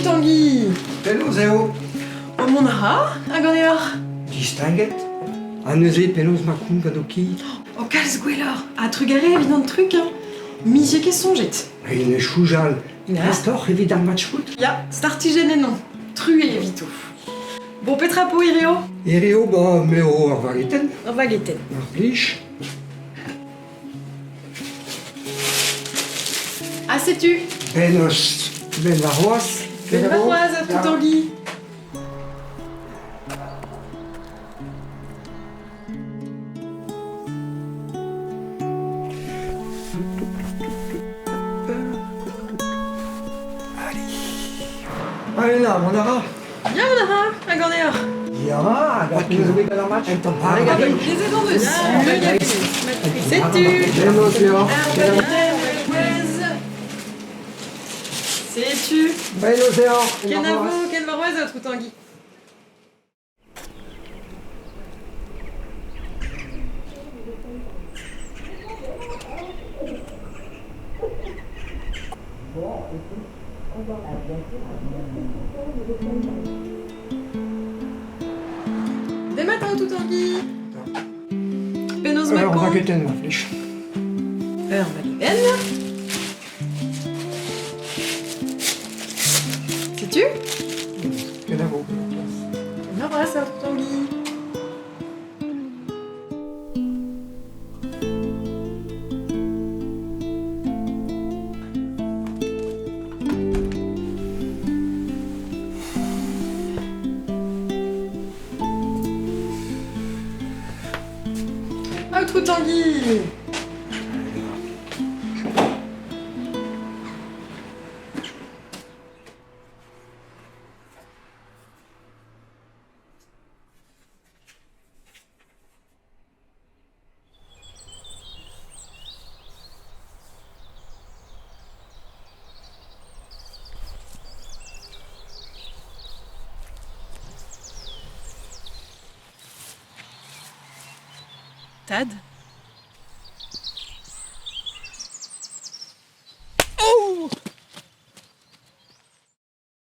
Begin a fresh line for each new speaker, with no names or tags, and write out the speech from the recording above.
Tanguy!
Penaos eo?
O mont a ra, ha ganeoc'h?
Distinguet. Ha neuze penaos ma kont gant ho ki?
O kalz gwelloc'h, ha trugarez evit an truc, hein. Mije ket soñjet.
En soñjal,
Ya.
prestoc'h evit ar match foot?
Ya, startijenn ennon. Truez evito. Bon, petra po hirio?
Hirio, ba, me eo ar vagetenn.
Ur vagetenn.
Mar plij.
Ha setu.
Bennozh, benn warc'hoazh.
Benn warc'hoazh, tout Tanguy.
Allez là, mont a ra.
Ya, mont a ra, ha ganeoc'h.
Ya, hag ar pezh zo bet gant ar match. Un tamm
Ah, ben, lezet hon eus. Setu.
Bennozh deoc'h.
Setu.
Bennozh deoc'h.
Kenavo, kenvarroez, aotrou Tanguy. Demat aotrou Tanguy. Penaos ma
Ur
kont?
vagetenn, ma plij.
Ur vagetenn. Setu?
Kenavo.
Kenavo, aotrou Tanguy. Aotrou Tanguy! Tad?